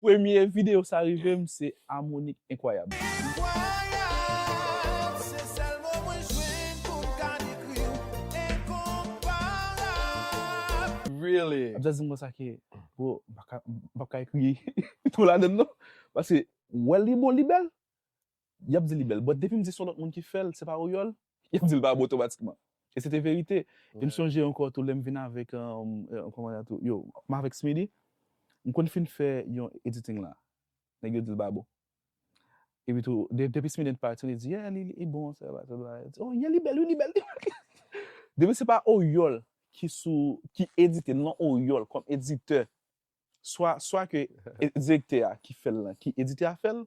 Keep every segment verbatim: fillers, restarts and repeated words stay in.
Premye videyo sa rive m, se Amonik Enkwayab. Enkwayab, se sèl mo mwen jwenn pou m ka dekri w. Enkonparab. Really? Ap di m konsa ke, bro, m pa ka, m pa ka ekri tou ladann non. Paske, wè li bon, li bèl. Y ap di li bèl. But depi m di se yon lòt moun ki fè l, se pa Oriol, y ap di l pa bon otomatikman. E se te verite. E m sonje ankò tou lè m vin avèk, um, uh, kòman y ap di, yo, m avèk Smitty, m konn fin fè yon editing la. Nèg yo di l pa bon. Epi tou, de, depi Smitty pati, li di, yeah, li, li bon, sa va, sa va. Oh, yeah, li bèl, wi, li bèl. Depi se pa Oriol ki sou, ki edite, non Oriol kòm editè. Swa, swa ke e- direktè a ki fè l lan, ki editè a fè l,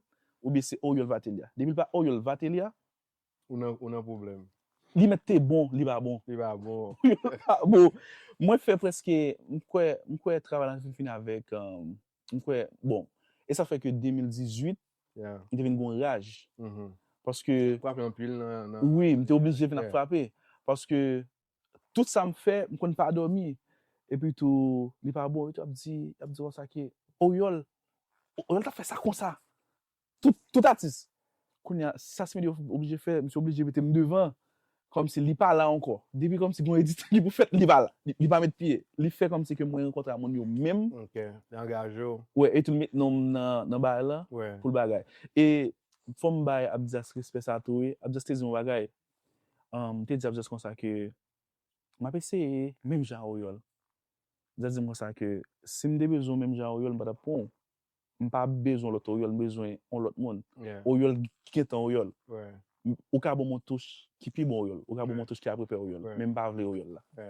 oubyen se Oriol Vatelia. Depi l pa Oriol Vatelia, Ou nan, ou nan pwoblèm. Li mèt te bon, li pa bon. Li pa bon. Li pa bon. Mwen fè prèske, m kwè, m kwè travay la fin fini avèk, um, m kwè, bon, e sa fè ke de mil dizuit, Yeah. m te vin gon raj. Mhm. Paske, Frape anpil nan, nan wi, m te oblije vin ap Yeah. frape. Paske, tout sa m fè, m konn pa dòmi. Epi tou, li pa bon, epi tou ap di, ap di konsa ke, Oriol, Oriol t ap fè sa konsa. Tout, tout atis. Kounye a, sa Smitty oblije fè, misye oblije mete m devan. Kòmsi li pa la ankò. Depi kòmsi gon editè ki pou fèt, li pa la. Li, li pa met pye. Li fè kòmsi ke mwen rankontre a moun yo menm. Ok, li angaje w. Wè, e tou l met non m nan, nan bagay la, Wè. Pou l bagay. E fò m bay Abdias respè sa tou, wi. Abdias te di yon bagay. Um, m te di Abdias konsa ke m ap eseye menm jan a Oriol. Abdias di m konsa ke si m te bezwen w menm jan a Oriol, m pa t ap pran w. M pa bezwen lòt Oriol, m bezwen yon lòt moun. Yeah. Oriol gentan Oriol. Wè. M- Ou ka ban m yon touch ki pi bon Oriol. Ou ka ban m Wè. yon touch ki aprepe Oriol. Wè. Men m pa vle Oriol la. Wè.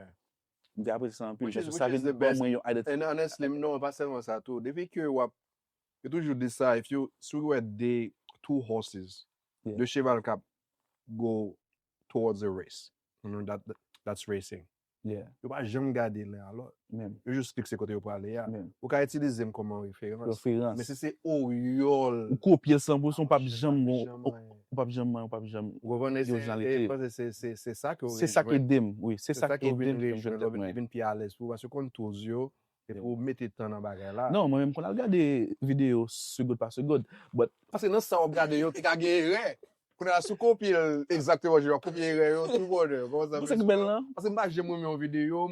M te apresye sa anpil. Which is, Paske which sa is vin the ban best. Mwen yon identity. And honestly, non, pa sèlman sa tou. Depi ke w ap, yo toujou di sa, if you, si w wè de two horses, Yeah. de cheval k ap go towards a race. You know, that, that's racing. Yeah. Yo pa janm gade len a lòt. Menm. Yo jis fikse kote yo prale a. Menm. Ou ka itilize m kòman referans. Referans. Men si se Oriol. Ou kopye l san pou san, ou p ap janm gon. Janm Ou anyen. ou p ap janm, ou p ap janm. Ou konprann? Yo Se, jan e, li te. Paske se, se, se sa ke w Se sa ki rejwenn. ede m, wi. Se Se sa sa ki ke w ede vin m, ke m jwenn rejwenn, tèt w vin, mwen. Vin pi alèz pou, paske w konn tools yo, epi Yeah. w mete tan nan bagay la. Non, mwen menm konn al gade videyo segond pa segond. But Paske nan sa w ap gade yo, te ka gen erè. Kounye a, si w kopye l egzakteman, jan w ap kopye erè yo, tou bonè. Kòman sa Mwen se ki bèl lan. Paske m pa janm renmen yon videyo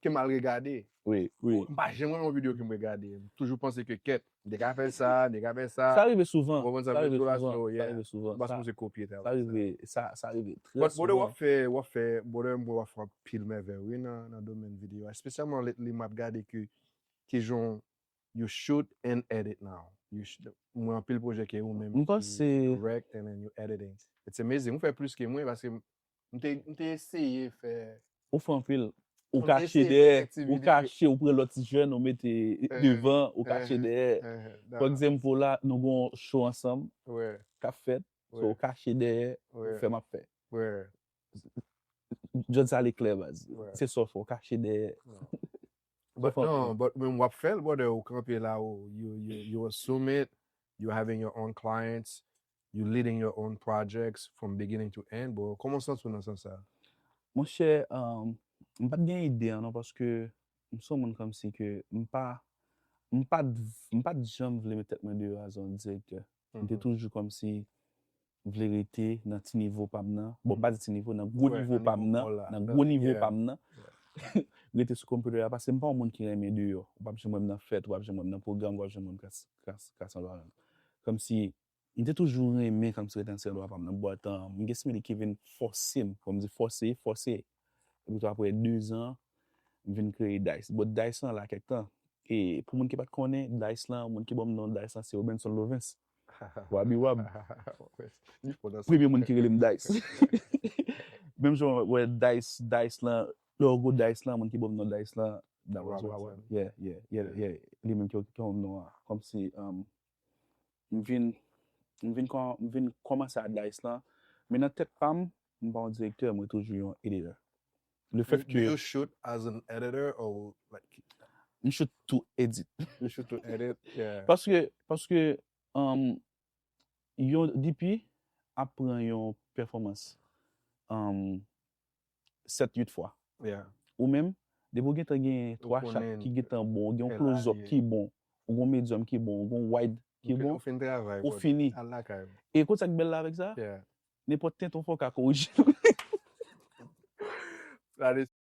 ke m al regade. Wi, wi. M pa janm renmen yon videyo ke m regade. M toujou panse ke kèt, m te ka fè sa, m te ka fè sa. Sa rive souvan. Ou konprann sa, Sa m rive tou la souvan. slow, Sa yeah. Rive souvan. Paske Sa- m se kopye travay. Sa rive, sa, sa rive trè But brother, w souvan. ap fè, w ap fè, brother, m wè w ap fè anpil mèvèy, wi, nan, nan domèn videyo a. Espesyalman lately, m ap gade ke, ki jan you shoot and edit now. You sh- Mwen anpil pwojè ke ou menm M panse- direct and then you editing. It's amazing. Ou fè plis ke mwen paske m te, m te eseye fè Ou fè anpil. Ou M kache eseye dèyè, fè ti ou videyo. Kache, ou pran lòt ti jèn, ou mete Eh, devan, ou kache eh, dèyè. eh, For example, la, nou gon show ansanm, Ouais. k ap fèt. So, Ouais. ou kache dèyè, ou Ouais. fè m ap fè. Ouais. Jodi sa li klè, baz. Ouais. Se sa w fè, ou kache dèyè. But Fò non, fè. But men w ap fè l, brother, ou kanpe la, ou, you, you, you assume it, you having your own clients, you leading your own projects from beginning to end, bro. Kòman w santi w nan sans sa? Monchè, um, m pa t gen ide an non, paske m se yon moun kòmsi ke m pa, m pa t, m pa t janm vle met tèt mwen deyò as yon direktè. M te Mhm. Toujou kòmsi vle rete nan ti nivo pa m nan. Bon, m pa di ti nivo, nan gwo Ouais, nivo nan pa m nivo nan, pa w la. nan gwo nivo Yeah. pa m nan. Rete sou konpitè a, paske m pa yon moun ki renmen deyò. Ou p ap janm wè m nan fèt, ou p ap janm wè m nan pwogram, ou p ap janm wè m kas, kas, kas anba. Kòmsi, m te toujou renmen kòmsi rete nan ti andwa pa m nan, but, um, m gen Smitty ki vin fòse m, kòm di fòse, fòse. Epi tou apre de zan, m vin kreye Dice. But Dice lan la kèk tan. E pou moun ki pa t konnen, Dice lan, moun ki ban m non Dice lan, se Robenson Lovens. Wabi wab. Li fò nan sa. Premye moun ki rele m Dice. Menm jan wè Dice, Dice lan, logo Dice lan, moun ki ban m non Dice lan, that was Robinson. Robert. Yeah, yeah, yeah, yeah. Li menm ki, ki ban m non an. Kòmsi, um, m vin, m vin kò-, m vin kòmanse a Dice lan. Men nan tèt pa m, m pa yon direktè, mwen toujou yon editor. Le Do, fèt do ke you shoot as an editor or like M shoot to edit. You shoot to edit? Yeah. Paske, paske, um, yon D P ap pran yon pèfòmans, um, sèt, uit fwa. Yeah. Ou menm, depi w gentan gen Ou twa shot konnen ki gentan bon, gen yon fè close up laye. Ki bon, ou gon medium ki bon, ou gon wide ki bon, Ou fin travay. ou fini. Al lakay. E kote sa k bèl la avèk sa? Yeah. Nenpòt tenten w fè w ka korije. Sa de